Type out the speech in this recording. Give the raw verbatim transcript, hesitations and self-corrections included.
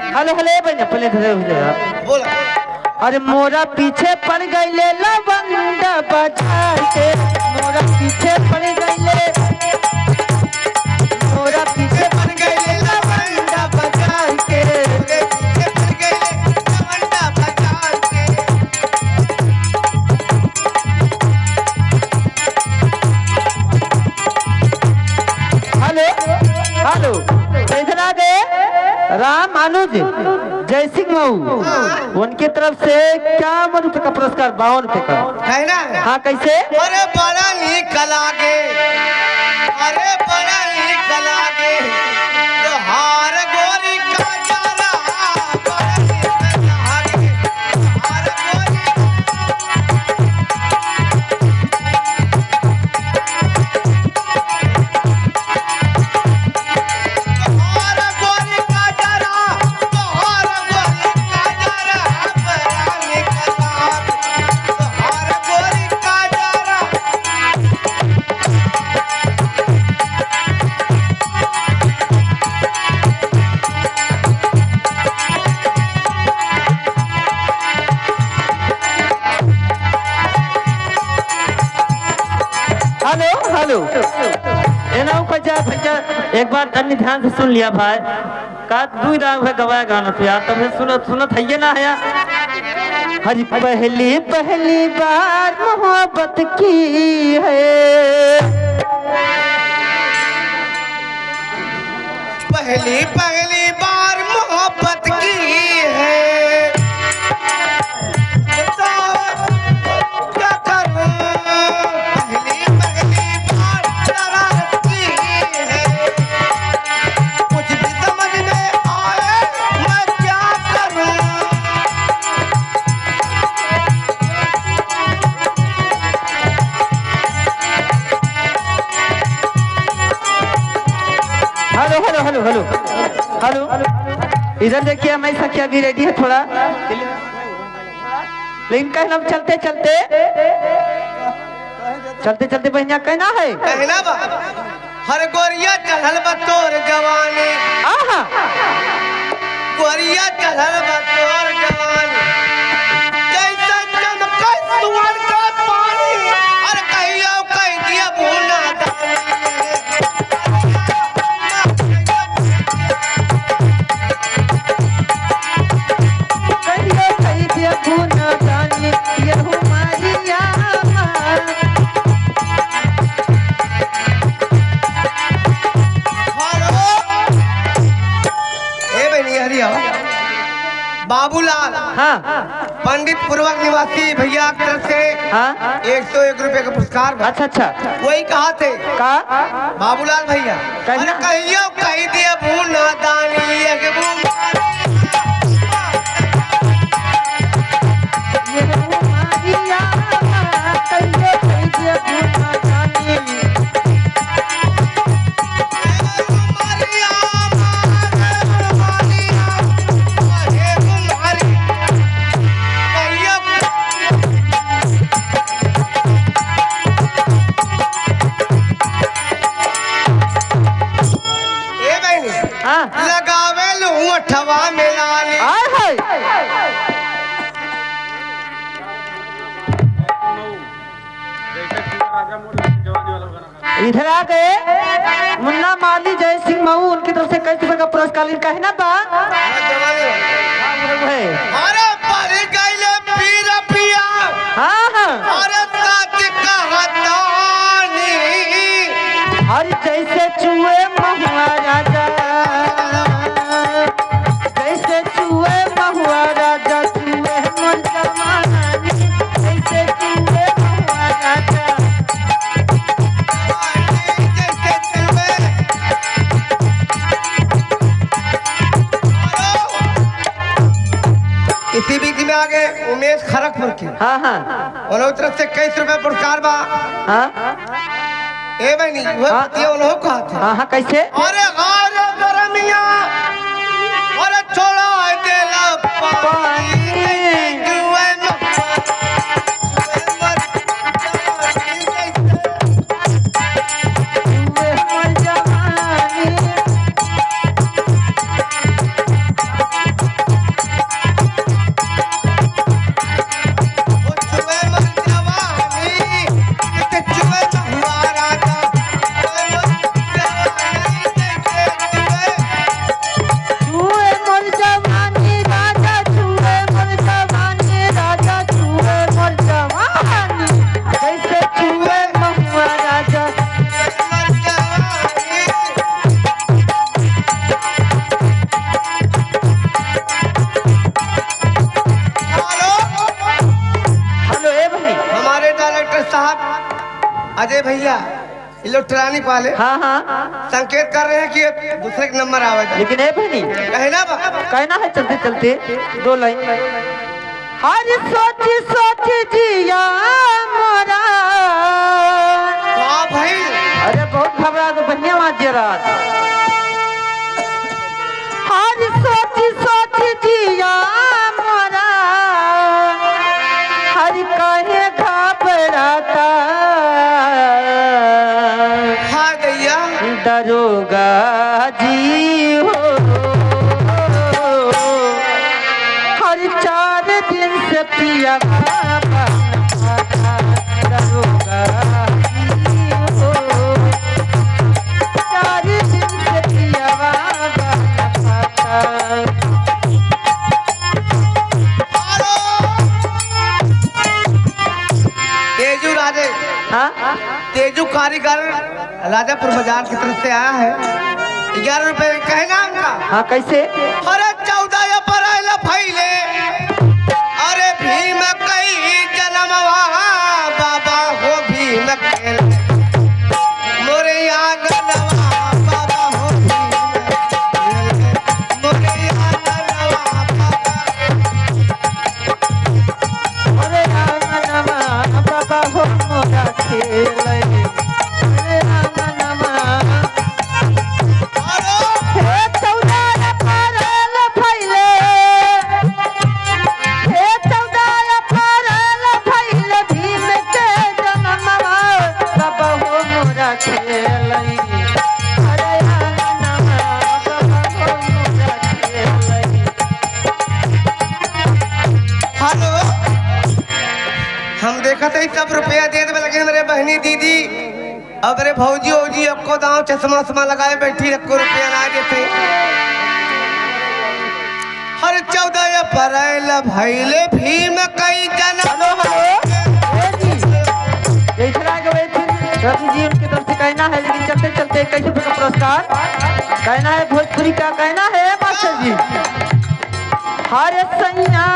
हेलो, हेलो, भैया, पहले धरे हो जरा। बोला। अरे मोरा पीछे पड़ गईले लवंडा बाजार के, मोरा पीछे पड़ गईले, मोरा पीछे पड़ गईले लवंडा बाजार के, मोरे पीछे पड़ गईले लवंडा बाजार के। हेलो, हेलो, इधर आ गए राम अनुज जय सिंह मऊ, उनकी तरफ से इक्यावन रुपए का पुरस्कार, बावन रुपए का। है ना? हाँ, कैसे? अरे बड़ा नीक लागे, अरे बड़ा नीक लागे, तोहार गोरी का जरा, बड़ा नीक लागे, तोहार गोरी। तोहार गोरी का जरा, तोहार गोरी का जरा, बड़ा नीक लागे, तोहार गोरी का जरा। हेलो, हेलो। ए ना, ऊपर जा, भैया, एक बार तनी ध्यान से सुन लिया भाई। का दुई राग है गवाया गाना तो यार, तब से सुनत, सुनत है ये ना है यार। हरी पहली, पहली बार मोहब्बत की है। पहली, पहली बार मोहब्बत की है। बताओ, क्या करूं? पहली, पहली बार शरारत की है। कुछ भी समझ में आए, मैं क्या करूं? हेलो, हेलो, हेलो, हेलो, हेलो। इधर देखिए, हमारी सखिया भी रेडी है थोड़ा। लेकिन कहना चलते चलते, चलते चलते बहिनिया कहना है। कहना बा, हर गोरिया चढ़ल बा तोर जवानी। आहा। गोरिया चढ़ल बा तोर जवानी। जैसे चमके सुअर का पानी, अरे कहियो कह दिया बूना दानी। कहियो कह दिया बूना दानी, ये हमारी आमा। हेलो। ए बहनी, हरी आओ। बाबूलाल। हाँ। पंडित पूर्वक निवासी भैया की तरफ से हाँ। एक सौ एक रुपए का पुरस्कार बा। अच्छा, अच्छा। वही कहा थे। का? बाबूलाल भैया। कहना। अरे कहियो कह दिए बूना दानी, एक बूना। ये हमारिया, कहियो कह दिए बूना दानी। ए बहनी, हाँ। लगावे लू ओठवा में लाली। आय हाय। इधर आ गए मुन्ना माली जय सिंह मऊ, उनकी तरफ से इक्कीस रुपए का पुरस्कार। लेकिन कहना बा, है। अरे पड़ गइले पीर पिया। हाँ, हाँ। अरे सच कहतानी। अरे जैसे चुए महुआ राजा, जैसे चुए महुआ राजा, चुए मोर जवानी, जैसे चुए महुआ राजा। इसी बीच में आ गए उमेश खड़गपुर की। हाँ, हाँ। उनहु तरफ से इक्कीस रुपए पुरस्कार बा। हाँ। ए बहनी, वो हाँ। पतिया उनहु कहा था। हाँ, हाँ, कैसे? अरे, अरे, गरमिया, अरे, छोड़ा देला पानी। पानी। ए भैया, ये लोग ट्रानी वाले हाँ, हाँ। संकेत कर रहे हैं कि ये दूसरे के नंबर आवे। लेकिन ए बहनी, कहना बा। कहना है चलते चलते दो लाइन। हर सोच सोच जिया मोरा। का भइल? अरे बहुत घबरा तो बनिया वहाँ जरा। हर सोच सोच जिया मोरा, हर काहे घबराता। हाँ दैया। दरोगा जी हो, हर चार दिन से पिया बाबा दरोगा जी हो। चार दिन से पियवा बहन खाता। तेजू राजे, हाँ? तेजू कारीगर राजापुर बाजार की तरफ से आया है। ग्यारह रुपए कहना उनका। हाँ, कैसे? अरे चौदह अप्रैल भइले, अरे भीम कई जनमवा, बाबा हो भीम के। मोरे आंगनवा बाबा हो भीम के। मोरे आंगनवा बाबा। मोरे आंगनवा बाबा हो मोरा खेले। मोरे आंगनवा। हे चौदह अप्रैल भइले, हे चौदह अप्रैल भइले भीम के जनमवा, बाबा हो मोरा खेलई। अरे आंगनवा, बाबा हो मोरा खेलई। हेलो, हम देखत हई सब रुपया दे देवे लगे हमरे बहनी दीदी। अब रे भौजी, औजी, एक्को दांव चश्मा उश्मा लगाए बैठी, एक्को रुपया ना देते। हर चौदह अप्रैल भइले भीम कई जनम। हेलो, हेलो। ए जी, जैसे आगे बैठे रवि जी, उनकी तरफ से कहना है, लेकिन चलते चलते इक्कीस रुपये का पुरस्कार। कहना है भोजपुरी का, कहना है मास्टर जी। हर सैया